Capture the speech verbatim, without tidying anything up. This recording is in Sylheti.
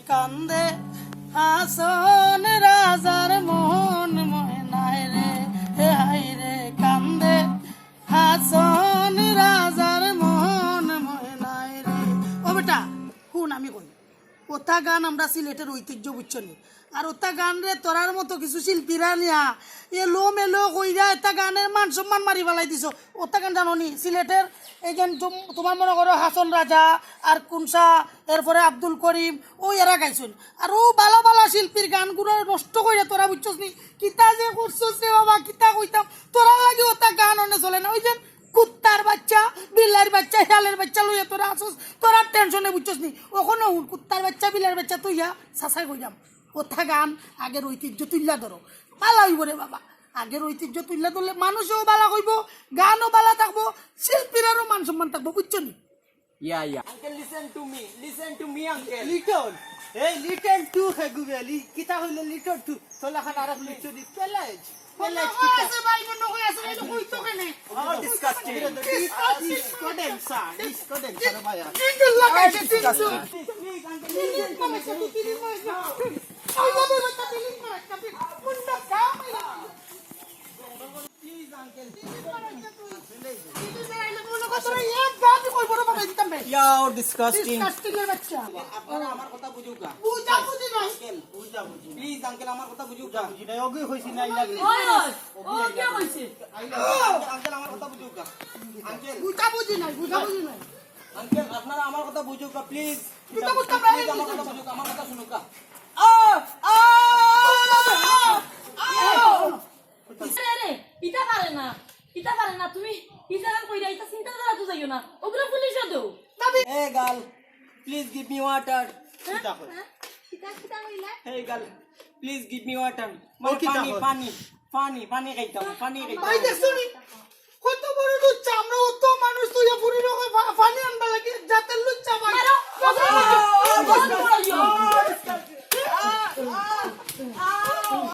কান্দে হাসন রাজার মন ময়নায় রে, হে হায় রে, কান্দে হাসন রাজার মন ময়নায় রে। ও বেটা, হুন আমি কই, ওতা গান আমরা সিলেটের ঐতিহ্য, বুঝছো নি? আর ওতা গান রে তোরার মতো কিছু শিল্পীরা নিয়া এলো মেলো কইরা এতা গানের মান সম্মান মারি ফালাই দিছো। ওতা গান জানো নি? সিলেটের এই যে তুম-, তোমার মনে করো হাসন রাজা আর কুনসা, এরপরে আব্দুল করিম, ও এরা গাইছইন। আর ও বালা বালা শিল্পীর গানগুলো নষ্ট কইরা তোরা, বুঝছস নি? কিতা যে করছস রে বাবা, কিতা কইতাম, তোরার লাগি ওতা গান অনে চলে না। ওই যে কুত্তার বাচ্চা, বিলাইর বাচ্চা, শিয়ালের বাচ্চা লইয়া তোরা আসস, তোরার টেনশনে, বুঝছস নি? ওখানে হুন, কুত্তার বাচ্চা, বিলাইর বাচ্চা তুইয়া সাসাই কইরাম। ওতা গান আগের ঐতিহ্য তুইল্লা ধরো, বালা অইবো রে বাবা। আগের ঐতিহ্য তুইল্লা ধরলে মানুষও বালা কইবো, গানও বালা থাকবো, শিল্পীরারও মান সম্মান থাকবো, বুঝছো নি? Yeah, yeah. Uncle, listen to me. Listen to me, uncle. Little. Hey, little too, হে গুবে, লি-, কিতা হইলো little too? তোলা খান আরক little দি, প্যালেজ। প্যালেজ কিতা? আছে ভাই, মনে হয় আছে, এই তো কই তো কেনে? Oh, disgusting. Disgusting. Disgusting, sir. Disgusting, sir, ভাই। Disgusting. Please, uncle, listen to me. Please, uncle, listen to me. Please, uncle. Yo, disgusting. Disgusting এর বাচ্চা। আপনারা আমার কথা বুঝুকা। বুঝা বুঝি নাই। Uncle, please, uncle, আমার কথা বুঝুকা। বুঝি নাই, ওকে কইছি না, আইলা। ওই, ওই, ও কে কইছে? আইলা, uncle, আমার কথা বুঝুকা। Uncle, বুঝা বুঝি নাই, বুঝা বুঝি নাই। Uncle, আপনারা আমার কথা বুঝুকা, please। বুঝা বুঝতাম না, please, আমার কথা বুঝুকা, আমার কথা শুনুকা। আ, আ, আ, আ। আরে, আরে, ইতা পারে না, ইতা পারে না, তুমি ইতা কাম কইরা, ইতা চিন্তা করা তো যাইও না, ওগুলো পুলিশে দেও। এ গাল, please give me water. হ্যাঁ? হ্যাঁ? কিতা, কিতা কইলা? এ গাল, please give me water. মানে ও কিতা পানি, কয়? পানি, পানি, পানি খাইতাম, পানি খাইতাম। ভাই দেখছো নি? কত বড় লুচ্চা, আমরা অত মানুষ তো ইয়া পুরি লোকে পা-, পানি আনবা লাগে, জাতের লুচ্চা ভাই। মারো, মারো, মারো, মারো।